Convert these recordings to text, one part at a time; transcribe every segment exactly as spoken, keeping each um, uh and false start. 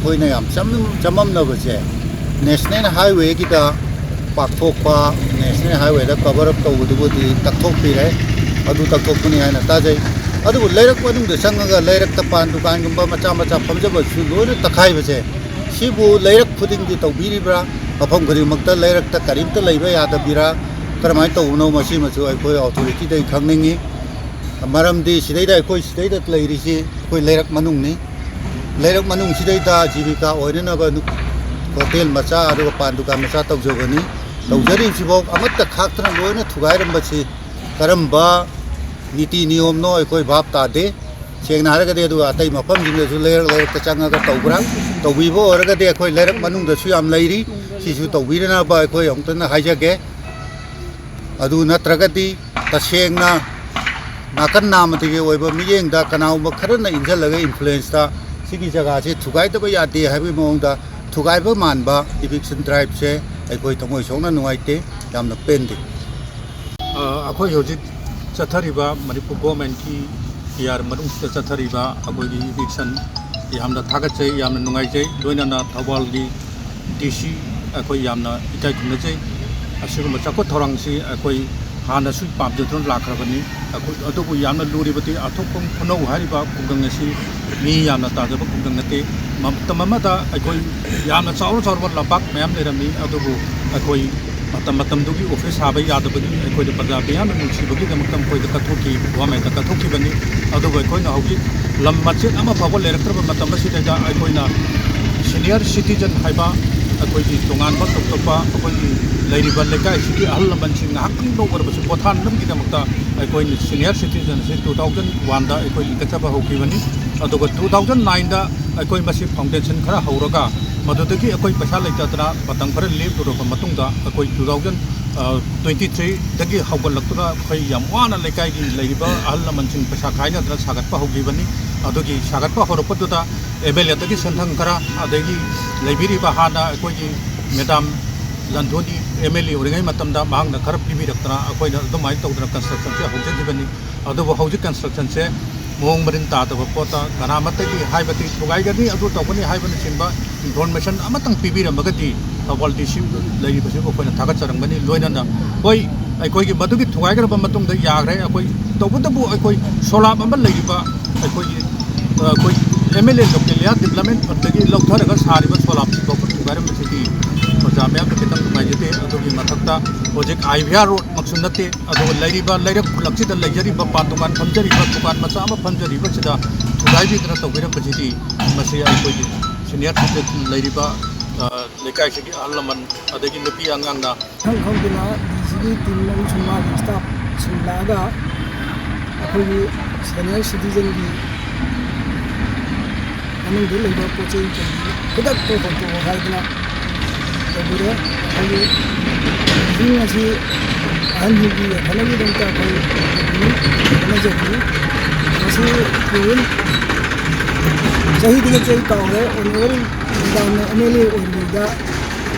ꯑꯩꯈꯣꯏꯅ ꯌꯥꯝ ꯆꯃꯝ-, ꯆꯃꯝꯅꯕꯁꯦ, national ꯍꯥꯏꯋꯦꯒꯤꯗ ꯄꯥꯛꯊꯣꯛꯄ, national ꯍꯥꯏꯋꯦꯗ cover up ꯇꯧꯕꯗꯨꯕꯨꯗꯤ ꯇꯛꯊꯣꯛꯄꯤꯔꯦ, ꯑꯗꯨ ꯇꯛꯊꯣꯛꯄꯅꯤ ꯍꯥꯏꯅ ꯇꯥꯖꯩ꯫ ꯑꯗꯨꯕꯨ ꯂꯩꯔꯛ ꯃꯅꯨꯡꯗ ꯆꯪꯉꯒ ꯂꯩꯔꯛꯇ ꯄꯥꯟ ꯗꯨꯀꯥꯟꯒꯨꯝꯕ ꯃꯆꯥ ꯃꯆꯥ ꯐꯝꯖꯕꯁꯨ ꯂꯣꯏꯅ ꯇꯛꯈꯥꯏꯕꯁꯦ, ꯁꯤꯕꯨ ꯂꯩꯔꯛ ꯈꯨꯗꯤꯡꯒꯤ ꯇꯧꯕꯤꯔꯤꯕ꯭ꯔꯥ? ꯃꯐꯝ ꯈꯨꯗꯤꯡꯃꯛꯇ ꯂꯩꯔꯛꯇ ꯀꯔꯤꯝꯇ ꯂꯩꯕ ꯌꯥꯗꯕꯤꯔꯥ? ꯀꯔꯝꯍꯥꯏꯅ ꯇꯧꯕꯅꯣ, ꯃꯁꯤꯃꯁꯨ ꯑꯩꯈꯣꯏ ꯑꯣꯊꯣꯔꯤꯇꯤꯗꯒꯤ ꯈꯪꯅꯤꯡꯉꯤ꯫ ꯃꯔꯝꯗꯤ ꯁꯤꯗꯩꯗ, ꯑꯩꯈꯣꯏ ꯁꯤꯗꯩꯗ ꯂꯩꯔꯤꯁꯤ ꯑꯩꯈꯣꯏ ꯂꯩꯔꯛ ꯃꯅꯨꯡꯅꯤ꯫ ꯂꯩꯔꯛ ꯃꯅꯨꯡꯁꯤꯗꯩꯗ ꯖꯤꯕꯤꯀꯥ ꯑꯣꯏꯅꯅꯕ ꯅꯨ-, ꯍꯣꯇꯦꯜ ꯃꯆꯥ ꯑꯗꯨꯒ ꯄꯥꯟ ꯗꯨꯀꯥꯟ ꯃꯆꯥ ꯇꯧꯖꯕꯅꯤ꯫ ꯇꯧꯖꯔꯤꯕꯁꯤꯐꯥꯎ ꯑꯃꯠꯇ ꯈꯥꯛꯇꯅ ꯂꯣꯏꯅ ꯊꯨꯒꯥꯏꯔꯝꯕꯁꯤ ꯀꯔꯝꯕ ꯅꯤꯇꯤ ꯅꯤꯌꯣꯝꯅꯣ ꯑꯩꯈꯣꯏ ꯚꯥꯞ ꯇꯥꯗꯦ꯫ ꯁꯦꯡꯅ ꯍꯥꯏꯔꯒꯗꯤ, ꯑꯗꯨꯒ ꯑꯇꯩ ꯃꯐꯝꯁꯤꯡꯗꯁꯨ ꯂꯩꯔꯛ ꯂꯩꯔꯛꯇ ꯆꯪꯉꯒ ꯇꯧꯕ꯭ꯔꯥ? ꯇꯧꯕꯤꯕ ꯑꯣꯏꯔꯒꯗꯤ ꯑꯩꯈꯣꯏ ꯂꯩꯔꯛ ꯃꯅꯨꯡꯗꯁꯨ ꯌꯥꯝ ꯂꯩꯔꯤ꯫ ꯁꯤꯁꯨ ꯇꯧꯕꯤꯗꯅꯕ ꯑꯩꯈꯣꯏ ꯑꯃꯨꯛꯇꯪ ꯍꯥꯏꯖꯒꯦ꯫ ꯑꯗꯨ ꯅꯠꯇ꯭ꯔꯒꯗꯤ ꯇꯁꯦꯡꯅ ꯅꯥꯀꯟ ꯅꯥꯝꯃꯗꯒꯤ ꯑꯣꯏꯕ ꯃꯤꯠꯌꯦꯡꯗ ꯀꯅꯥꯒꯨꯝꯕ ꯈꯔꯅ ꯏꯟꯁꯤꯜꯂꯒ ꯏꯟꯐ꯭ꯂꯨꯌꯦꯟꯁꯇ ꯁꯤꯒꯤ ꯖꯒꯥꯁꯤ ꯊꯨꯒꯥꯏꯗꯕ ꯌꯥꯗꯦ ꯍꯥꯏꯕꯒꯤ ꯃꯑꯣꯡꯗ ꯊꯨꯒꯥꯏꯕ ꯃꯥꯟꯕ ꯏꯚꯤꯛꯁꯟ ꯗ꯭ꯔꯥꯏꯕꯁꯦ ꯑꯩꯈꯣꯏ ꯊꯃꯣꯏ ꯁꯣꯛꯅ ꯅꯨꯡꯉꯥꯏꯇꯦ, ꯌꯥꯝꯅ ꯄꯦꯟꯗꯦ꯫ ꯑ, ꯑꯩꯈꯣꯏ ꯍꯧꯖꯤꯛ ꯆꯠꯊꯔꯤꯕ ꯃꯅꯤꯄꯨꯔ ꯒꯣꯔꯃꯦꯟꯀꯤ ꯄꯤ ꯑꯥꯔ ꯃꯅꯨꯡꯁꯤꯗ ꯆꯠꯊꯔꯤꯕ ꯑꯩꯈꯣꯏꯒꯤ ꯏꯚꯤꯛꯁꯟ ꯌꯥꯝꯅ ꯊꯥꯒꯠꯆꯩ, ꯌꯥꯝꯅ ꯅꯨꯡꯉꯥꯏꯖꯩ꯫ ꯂꯣꯏꯅꯅ ꯊꯧꯕꯥꯜꯒꯤ ꯗꯤ ꯁꯤ ꯑꯩꯈꯣꯏ ꯌꯥꯝꯅ ꯏꯀꯥꯏ ꯈꯨꯝꯅꯖꯩ꯫ ꯑꯁꯤꯒꯨꯝꯕ ꯆꯥꯎꯈꯠ ꯊꯧꯔꯥꯡꯁꯤ ꯑꯩꯈꯣꯏ ꯍꯥꯟꯅꯁꯨ ꯄꯥꯝꯖꯗꯨꯅ ꯂꯥꯛꯈ꯭ꯔꯕꯅꯤ꯫ ꯑꯩꯈꯣꯏ ꯑꯗꯨꯕꯨ ꯌꯥꯝꯅ ꯂꯨꯔꯤꯕꯗꯤ ꯑꯊꯣꯛꯄꯝ ꯈꯨꯅꯧ ꯍꯥꯏꯔꯤꯕ ꯈꯨꯡꯒꯪ ꯑꯁꯤ ꯃꯤ ꯌꯥꯝꯅ ꯇꯥꯖꯕ ꯈꯨꯡꯒꯪ ꯅꯠꯇꯦ꯫ ꯃꯇꯝ ꯑꯃꯗ ꯑꯩꯈꯣꯏ ꯌꯥꯝꯅ ꯆꯥꯎꯔ ꯆꯥꯎꯔꯕ ꯂꯝꯄꯥꯛ ꯃꯌꯥꯝ ꯂꯩꯔꯝꯃꯤ, ꯑꯗꯨꯕꯨ ꯑꯩꯈꯣꯏ ꯃꯇꯝ ꯃꯇꯝꯗꯨꯒꯤ ꯑꯣꯐꯤꯁ ꯁꯥꯕ ꯌꯥꯗꯕꯒꯤ ꯑꯩꯈꯣꯏꯗ ꯄ꯭ꯔꯖꯥ ꯃꯤꯌꯥꯝꯅ ꯅꯨꯡꯁꯤꯕꯒꯤꯗꯃꯛꯇ ꯃꯈꯣꯏꯗ ꯀꯠꯊꯣꯛꯈꯤ, ꯒꯣꯔꯃꯦꯟꯗ ꯀꯠꯊꯣꯛꯈꯤꯕꯅꯤ꯫ ꯑꯗꯨꯕꯨ ꯑꯩꯈꯣꯏꯅ ꯍꯧꯖꯤꯛ ꯂꯝ ꯃꯆꯦꯠ ꯑꯃ ꯐꯥꯎꯕ ꯂꯩꯔꯛꯇ꯭ꯔꯕ ꯃꯇꯝ ꯑꯁꯤꯗꯩꯗ ꯑꯩꯈꯣꯏꯅ ꯁꯤꯅꯤꯌꯔ ꯁꯤꯇꯤꯖꯟ ꯍꯥꯏꯕ ꯑꯩꯈꯣꯏꯒꯤ ꯇꯣꯉꯥꯟꯕ ꯇꯣꯞ ꯇꯣꯞꯄ ꯑꯩꯈꯣꯏꯒꯤ ꯂꯩꯔꯤꯕ ꯂꯩꯀꯥꯏꯁꯤꯒꯤ ꯑꯍꯜ ꯂꯃꯟꯁꯤꯡ ꯉꯥꯏꯍꯥꯛꯇꯪꯗ ꯑꯣꯏꯔꯕꯁꯨ ꯄꯣꯊꯥꯅꯕꯒꯤꯗꯃꯛꯇ ꯑꯩꯈꯣꯏꯅ ꯁꯤꯅꯤꯌꯔ ꯁꯤꯇꯤꯖꯟꯁꯤ ꯇꯨ ꯊꯥꯎꯖꯟ ꯋꯥꯟꯗ ꯑꯩꯈꯣꯏ ꯂꯤꯡꯈꯠꯆꯕ ꯍꯧꯈꯤꯕꯅꯤ꯫ ꯑꯗꯨꯒ ꯇꯨ ꯊꯥꯎꯖꯟ ꯅꯥꯏꯟꯗ ꯑꯩꯈꯣꯏ ꯃꯁꯤ ꯐꯥꯎꯟꯗꯦꯁꯟ ꯈꯔ ꯍꯧꯔꯒ ꯃꯗꯨꯗꯒꯤ ꯑꯩꯈꯣꯏ ꯄꯩꯁꯥ ꯂꯩꯇꯗꯅ ꯃꯇꯝ ꯈꯔ ꯂꯦꯞꯂꯨꯔꯕ ꯃꯇꯨꯡꯗ ꯑꯩꯈꯣꯏ ꯇꯨ ꯊꯥꯎꯖꯟ ꯇ꯭ꯋꯦꯟꯇꯤ ꯊ꯭ꯔꯤꯗꯒꯤ ꯍꯧꯒꯠꯂꯛꯇꯨꯅ ꯑꯩꯈꯣꯏ ꯌꯥꯝ ꯋꯥꯅ ꯂꯩꯀꯥꯏꯒꯤ ꯂꯩꯔꯤꯕ ꯑꯍꯜ ꯂꯃꯟꯁꯤꯡ ꯄꯩꯁꯥ ꯈꯥꯏꯅꯗꯅ ꯁꯥꯒꯠꯄ ꯍꯧꯈꯤꯕꯅꯤ꯫ ꯑꯗꯨꯒꯤ ꯁꯥꯒꯠꯄ ꯍꯧꯔꯛꯄꯗꯨꯗ ꯑꯦꯝ ꯑꯦꯜ ꯑꯦꯗꯒꯤ ꯁꯦꯟꯊꯪ ꯈꯔ, ꯑꯗꯒꯤ ꯂꯩꯕꯤꯔꯤꯕ ꯍꯥꯟꯅ ꯑꯩꯈꯣꯏꯒꯤ ꯃꯦꯗꯥꯝ ꯂꯟꯊꯣꯏꯅꯤ ꯑꯦꯝ ꯑꯦꯜ ꯑꯦ ꯑꯣꯏꯔꯤꯉꯩ ꯃꯇꯝꯗ ꯃꯍꯥꯛꯅ ꯈꯔ ꯄꯤꯕꯤꯔꯛꯇꯅ ꯑꯩꯈꯣꯏꯅ ꯑꯗꯨꯃꯥꯏꯅ ꯇꯧꯗꯅ ꯀꯟꯁꯇ꯭ꯔꯛꯁꯟꯁꯦ ꯍꯧꯖꯈꯤꯕꯅꯤ꯫ ꯑꯗꯨꯕꯨ ꯍꯧꯖꯤꯛ ꯀꯟꯁꯇ꯭ꯔꯛꯁꯟꯁꯦ ꯃꯑꯣꯡ ꯃꯔꯤꯟ ꯇꯥꯗꯕ ꯄꯣꯠꯇ ꯀꯅꯥꯃꯠꯇꯒꯤ ꯍꯥꯏꯕꯗꯤ ꯊꯨꯒꯥꯏꯒꯅꯤ, ꯑꯗꯨ ꯇꯧꯒꯅꯤ ꯍꯥꯏꯕꯅꯆꯤꯡꯕ information ꯑꯃꯇꯪ ꯄꯤꯕꯤꯔꯝꯃꯒꯗꯤ ꯊꯧꯕꯥꯜ D C ꯂꯩꯔꯤꯕꯁꯤꯕꯨ ꯑꯩꯈꯣꯏꯅ ꯊꯥꯒꯠꯆꯔꯝꯒꯅꯤ꯫ ꯂꯣꯏꯅꯅ ꯍꯣꯏ, ꯑꯩꯈꯣꯏꯒꯤ ꯃꯗꯨꯒꯤ ꯊꯨꯒꯥꯏꯈ꯭ꯔꯕ ꯃꯇꯨꯡꯗ ꯌꯥꯈ꯭ꯔꯦ꯫ ꯑꯩꯈꯣꯏ ꯇꯧꯕꯇꯕꯨ ꯑꯩꯈꯣꯏ ꯁꯣꯂꯥꯞ ꯑꯃ ꯂꯩꯔꯤꯕ ꯑꯩꯈꯣꯏꯒꯤ, ꯑ, ꯑꯩꯈꯣꯏ M L A local area development fund ꯗꯒꯤ ꯂꯧꯊꯔꯒ ꯁꯥꯔꯤꯕ ꯁꯣꯂꯥꯞꯁꯤ ꯐꯥꯎꯕ ꯊꯨꯒꯥꯏꯔꯝꯕꯁꯤꯗꯤ ꯄ꯭ꯔꯖꯥ ꯃꯌꯥꯝꯗ ꯈꯤꯇꯪ ꯅꯨꯡꯉꯥꯏꯖꯗꯦ꯫ ꯑꯗꯨꯒꯤ ꯃꯊꯛꯇ ꯍꯧꯖꯤꯛ I V R road ꯃꯛꯁꯨ ꯅꯠꯇꯦ, ꯑꯗꯨꯒ ꯂꯩꯔꯤꯕ ꯂꯩꯔꯛ ꯈꯨꯜꯂꯛꯁꯤꯗ ꯂꯩꯖꯔꯤꯕ ꯄꯥꯟ ꯗꯨꯀꯥꯟ ꯐꯝꯖꯔꯤꯕ, ꯗꯨꯀꯥꯟ ꯃꯆꯥ ꯑꯃ ꯐꯝꯖꯔꯤꯕꯁꯤꯗ ꯊꯨꯒꯥꯏꯕꯤꯗꯅ ꯇꯧꯕꯤꯔꯝꯕꯁꯤꯗꯤ, ꯃꯁꯤ ꯑꯩꯈꯣꯏꯒꯤ senior citizen ꯂꯩꯔꯤꯕ, ꯑ, ꯂꯩꯀꯥꯏꯁꯤꯒꯤ ꯑꯍꯜ ꯂꯃꯟ ꯑꯗꯒꯤ ꯅꯨꯄꯤ ꯑꯉꯥꯡꯅ ꯈꯪ ꯈꯪꯗꯅ D C ꯒꯤ team ꯑꯃꯁꯨꯡ ꯃꯥꯒꯤ staff ꯁꯤꯡ ꯂꯥꯛꯑꯒ ꯑꯩꯈꯣꯏꯒꯤ senior citizen ꯒꯤ ꯃꯅꯨꯡꯗ ꯂꯩꯕ ꯄꯣꯠ ꯆꯩ ꯀꯩ ꯈꯨꯗꯛꯇ ꯍꯣꯟꯇꯣꯛꯑꯣ ꯍꯥꯏꯗꯅ ꯇꯧꯕꯤꯔꯦ꯫ ꯑꯩꯈꯣꯏꯒꯤ building ꯑꯁꯤ ꯑꯍꯟꯁꯤꯡꯒꯤ ꯌꯥꯏꯐꯅꯕꯒꯤꯗꯃꯛꯇ ꯑꯩꯈꯣꯏ ꯍꯣꯠꯅꯖꯕꯅꯤ꯫ ꯃꯁꯤ ꯑꯩꯈꯣꯏ ꯆꯍꯤꯗꯒꯤ ꯆꯍꯤ ꯀꯥꯎꯔꯦ꯫ Honourable madam ꯅ M L A ꯑꯣꯏꯔꯤꯉꯩꯗ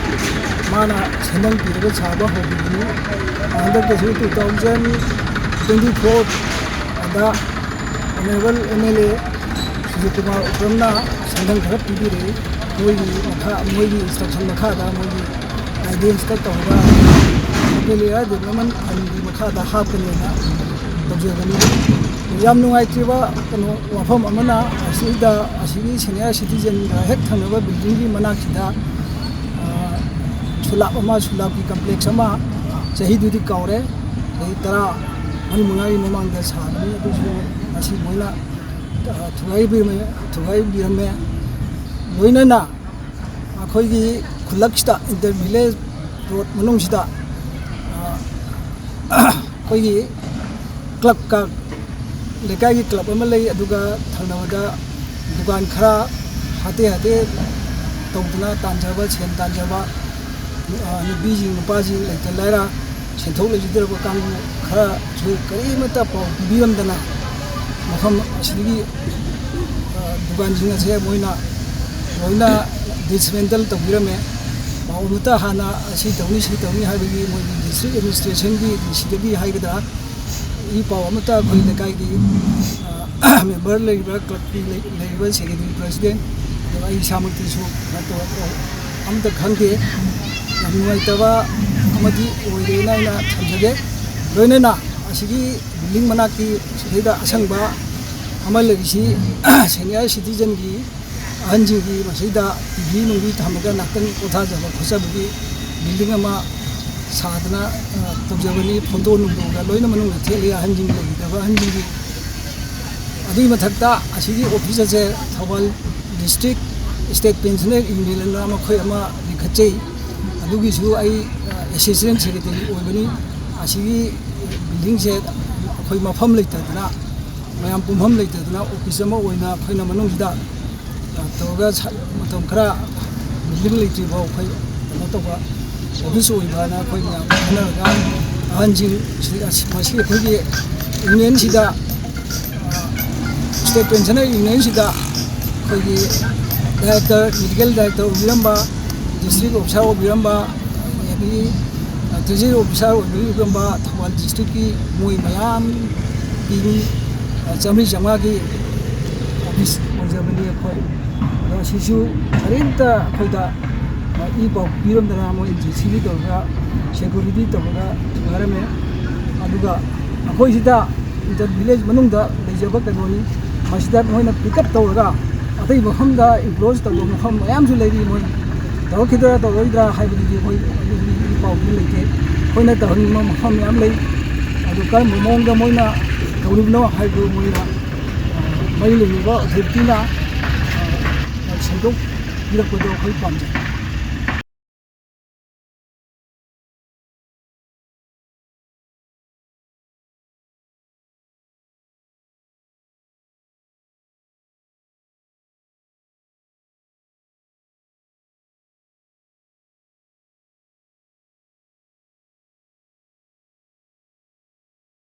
ꯃꯥꯅ ꯁꯦꯟꯗꯪ ꯄꯤꯔꯒ ꯁꯥꯕ ꯍꯧꯈꯤꯕꯅꯤ꯫ ꯍꯟꯗꯛꯇꯁꯨ two thousand twenty four ꯑꯗ Honourable M L A Sujit Kumar ꯎꯄ꯭ꯔꯝꯅ ꯁꯦꯟꯗꯪ ꯈꯔ ꯄꯤꯕꯤꯔꯛꯏ꯫ ꯃꯣꯏꯒꯤ ꯃꯈꯥ, ꯃꯣꯏꯒꯤ instruction ꯃꯈꯥꯗ, ꯃꯣꯏꯒꯤ guidance ꯇ ꯇꯧꯔꯒ local area development fund ꯒꯤ ꯃꯈꯥꯗ ꯍꯥꯞꯀꯅꯦꯅ ꯇꯧꯖꯕꯅꯤ꯫ ꯌꯥꯝ ꯅꯨꯡꯉꯥꯏꯇ꯭ꯔꯤꯕ ꯀꯩꯅꯣ ꯋꯥꯐꯝ ꯑꯃꯅ, ꯑꯁꯤꯗ, ꯑꯁꯤꯒꯤ senior citizen ꯒ ꯍꯦꯛ ꯊꯪꯅꯕ building ꯒꯤ ꯃꯅꯥꯛꯁꯤꯗ, ꯑ, ꯁꯨꯂꯥꯞ ꯑꯃ, ꯁꯨꯂꯥꯞꯀꯤ complex ꯑꯃ ꯆꯍꯤꯗꯨꯗꯤ ꯀꯥꯎꯔꯦ, ꯆꯍꯤ ꯇꯔꯥ ꯃꯔꯤ ꯃꯉꯥꯒꯤ ꯃꯃꯥꯡꯗ ꯁꯥꯕꯅꯤ꯫ ꯑꯗꯨꯁꯨ ꯉꯁꯤ ꯃꯣꯏꯅ, ꯑ, ꯊꯨꯒꯥꯏꯕꯤꯔꯝꯃꯦ, ꯊꯨꯒꯥꯏꯕꯤꯔꯝꯃꯦ꯫ ꯂꯣꯏꯅꯅ ꯑꯩꯈꯣꯏꯒꯤ ꯈꯨꯜꯂꯛꯁꯤꯗ, inter village road ꯃꯅꯨꯡꯁꯤꯗ, ꯑ, ꯑꯩꯈꯣꯏꯒꯤ club ꯀ, ꯂꯩꯀꯥꯏꯒꯤ club ꯑꯃ ꯂꯩ, ꯑꯗꯨꯒ ꯊꯪꯅꯕꯗ ꯗꯨꯀꯥꯟ ꯈꯔ ꯍꯥꯇꯦ ꯍꯥꯇꯦ ꯇꯧꯗꯨꯅ ꯇꯥꯟꯖꯕ, ꯁꯦꯟ ꯇꯥꯟꯖꯕ, ꯑ, ꯅꯨꯄꯤꯁꯤꯡ ꯅꯨꯄꯥꯁꯤꯡ ꯂꯩꯇ ꯂꯥꯏꯔ ꯁꯦꯟꯊꯣꯛ ꯂꯩꯖꯗ꯭ꯔꯕ ꯀꯥꯡꯕꯨ ꯈꯔꯁꯨ ꯀꯔꯤꯃꯠꯇ ꯄꯥꯎ ꯄꯤꯕꯤꯔꯝꯗꯅ ꯃꯐꯝ ꯑꯁꯤꯗꯒꯤ, ꯑ, ꯗꯨꯀꯥꯟꯁꯤꯡ ꯑꯁꯦ ꯃꯣꯏꯅ ꯂꯣꯏꯅ dismantle ꯇꯧꯕꯤꯔꯝꯃꯦ꯫ ꯄꯥꯎ ꯑꯃꯠꯇ ꯍꯥꯟꯅ ꯑꯁꯤ ꯇꯧꯅꯤ, ꯁꯤ ꯇꯧꯅꯤ ꯍꯥꯏꯕꯒꯤ ꯃꯣꯏꯒꯤ district administration ꯒꯤ D C ꯗꯒꯤ ꯍꯥꯏꯒꯗ꯭ꯔꯥ, ꯏ ꯄꯥꯎ ꯑꯃꯠꯇ ꯑꯩꯈꯣꯏ ꯂꯩꯀꯥꯏꯒꯤ, ꯑ, ꯃꯦꯝꯕꯔ ꯂꯩꯔꯤꯕ, ꯀ꯭ꯂꯕꯀꯤ ꯂꯩ-, ꯂꯩꯔꯤꯕ ꯁꯦꯀ꯭ꯔꯦꯇꯔꯤ ꯄ꯭ꯔꯁꯤꯗꯦꯟ, ꯑꯗꯨꯒ ꯑꯩ ꯏꯁꯥꯃꯛꯇꯤꯁꯨ ꯀꯩꯅꯣ ꯇꯧꯔ-, ꯑꯝꯇ ꯈꯪꯗꯦ꯫ ꯌꯥꯝ ꯅꯨꯡꯉꯥꯏꯇꯕ ꯑꯃꯗꯤ ꯑꯣꯏꯔꯦꯅ ꯑꯩꯅ ꯊꯝꯖꯒꯦ꯫ ꯂꯣꯏꯅꯅ ꯑꯁꯤꯒꯤ ꯕꯤꯜꯗꯤꯡ ꯃꯅꯥꯛꯀꯤ ꯁꯤꯗꯩꯗ ꯑꯁꯪꯕ ꯑꯃ ꯂꯩꯔꯤꯁꯤ ꯁꯦꯅꯤꯌꯔ ꯁꯤꯇꯤꯖꯟꯒꯤ ꯑꯍꯟꯁꯤꯡꯒꯤ ꯃꯁꯤꯗ ꯇꯤ ꯚꯤ ꯅꯨꯡꯚꯤ ꯊꯝꯃꯒ ꯉꯥꯛꯇꯪ ꯄꯣꯊꯥꯖꯕ ꯈꯣꯠꯆꯕꯒꯤ ꯕꯤꯜꯗꯤꯡ ꯑꯃ ꯁꯥꯗꯅ, ꯑ, ꯇꯧꯖꯕꯅꯤ꯫ ꯐꯣꯇꯣ ꯅꯨꯡꯗꯣꯒ ꯂꯣꯏꯅ ꯃꯅꯨꯡꯗ ꯊꯦꯠꯂꯤ ꯑꯍꯟꯁꯤꯡ ꯂꯩꯈꯤꯗꯕ ꯑꯍꯟꯁꯤꯡꯒꯤ꯫ ꯑꯗꯨꯒꯤ ꯃꯊꯛꯇ ꯑꯁꯤꯒꯤ ꯑꯣꯐꯤꯁ ꯑꯁꯦ Thoubal district state pensioner union ꯑꯅ ꯃꯈꯣꯏ ꯑꯃ ꯂꯤꯡꯈꯠꯆꯩ꯫ ꯑꯗꯨꯒꯤꯁꯨ ꯑꯩ, ꯑ, ꯑꯦꯁꯤꯁꯇꯦꯟ ꯁꯦꯀ꯭ꯔꯦꯇꯔꯤ ꯑꯣꯏꯕꯅꯤ꯫ ꯑꯁꯤꯒꯤ ꯕꯤꯜꯗꯤꯡꯁꯦ ꯑꯩꯈꯣꯏ ꯃꯐꯝ ꯂꯩꯇꯗꯅ, ꯃꯌꯥꯝ ꯄꯨꯝꯐꯝ ꯂꯩꯇꯗꯅ ꯑꯣꯐꯤꯁ ꯑꯃ ꯑꯣꯏꯅ ꯑꯩꯈꯣꯏꯅ ꯃꯅꯨꯡꯁꯤꯗ ꯇꯧꯔꯒ ꯁ-, ꯃꯇꯝ ꯈꯔ ꯕꯤꯜꯗꯤꯡ ꯂꯩꯇ꯭ꯔꯤ ꯐꯥꯎ ꯑꯩꯈꯣꯏ ꯀꯩꯅꯣ ꯇꯧꯕ ꯑꯣꯐꯤꯁ ꯑꯣꯏꯕꯅ ꯑꯩꯈꯣꯏ ꯃꯌꯥꯝ ꯈꯟꯅꯔꯒ ꯑꯍꯟꯁꯤꯡ ꯁꯤ-, ꯑꯁ-, ꯃꯁꯤ ꯑꯩꯈꯣꯏꯒꯤ ꯌꯨꯅꯤꯌꯟꯁꯤꯗ, ꯑ, ꯏꯁꯇꯦꯠ ꯄꯦꯟꯁꯅꯔ ꯌꯨꯅꯤꯌꯟꯁꯤꯗ ꯑꯩꯈꯣꯏꯒꯤ ꯗꯥꯏꯔꯦꯛꯇꯔ, ꯃꯦꯗꯤꯀꯦꯜ ꯗꯥꯏꯔꯦꯛꯇꯔ ꯑꯣꯏꯕꯤꯔꯝꯕ, ꯗꯤꯁꯇ꯭ꯔꯤꯛ ꯑꯣꯐꯤꯁꯥꯔ ꯑꯣꯏꯕꯤꯔꯝꯕ, ꯑꯗꯒꯤ ꯇ꯭ꯔꯦꯖꯔꯤ ꯑꯣꯐꯤꯁꯥꯔ ꯑꯣꯏꯕꯤꯔꯝꯕ ꯊꯧꯕꯥꯜ ꯗꯤꯁꯇ꯭ꯔꯤꯛꯀꯤ ꯃꯣꯏ ꯃꯌꯥꯝ ꯄꯤꯔꯤ, ꯆꯥꯝꯃꯔꯤ ꯆꯥꯝꯃꯉꯥꯒꯤ ꯑꯣꯐꯤꯁ ꯑꯣꯏꯖꯕꯅꯤ ꯑꯩꯈꯣꯏ꯫ ꯑꯗꯣ ꯁꯤꯁꯨ ꯀꯔꯤꯝꯇ ꯑꯩꯈꯣꯏꯗ ꯏ ꯄꯥꯎ ꯄꯤꯔꯝꯗꯅ ꯃꯣꯏ ꯖꯦ ꯁꯤ ꯕꯤ ꯇꯧꯔꯒ ꯁꯦꯀ꯭ꯌꯨꯔꯤꯇꯤ ꯇꯧꯔꯒ ꯊꯨꯒꯥꯏꯔꯝꯃꯦ꯫ ꯑꯗꯨꯒ ꯑꯩꯈꯣꯏꯁꯤꯗ ꯏꯟꯇꯔ ꯚꯤꯂꯦꯖ ꯃꯅꯨꯡꯗ ꯂꯩꯖꯕ ꯀꯩꯅꯣꯅꯤ꯫ ꯃꯁꯤꯗ ꯃꯣꯏꯅ ꯄꯤꯛ ꯑꯞ ꯇꯧꯔꯒ ꯑꯇꯩ ꯃꯐꯝꯗ ꯏꯟꯀ꯭ꯂꯣꯖ ꯇꯧꯕ ꯃꯐꯝ ꯃꯌꯥꯝꯁꯨ ꯂꯩꯔꯤ꯫ ꯃꯣꯏ ꯇꯧꯔꯛꯈꯤꯗ꯭ꯔꯥ ꯇꯧꯔꯛꯑꯣꯏꯗ꯭ꯔꯥ ꯍꯥꯏꯕꯗꯨꯗꯤ ꯑꯩꯈꯣꯏ ꯑꯗꯨꯒꯤ ꯏ ꯄꯥꯎꯗꯤ ꯂꯩꯇꯦ꯫ ꯑꯩꯈꯣꯏꯅ ꯇꯧꯍꯟꯅꯤꯡꯕ ꯃꯐꯝ ꯃꯌꯥꯝ ꯂꯩ꯫ ꯑꯗꯨ ꯀꯔꯝꯕ ꯃꯑꯣꯡꯗ ꯃꯣꯏꯅ ꯇꯧꯔꯤꯕꯅꯣ ꯍꯥꯏꯕꯗꯨ ꯃꯣꯏꯅ, ꯑ, ꯃꯔꯤ ꯂꯩꯅꯕ ꯑꯣꯊꯣꯔꯤꯇꯤꯅ, ꯑ, ꯁꯦꯝꯗꯣꯛꯄꯤꯔꯛꯄꯗꯣ ꯑꯩꯈꯣꯏ ꯄꯥꯝꯖꯩ꯫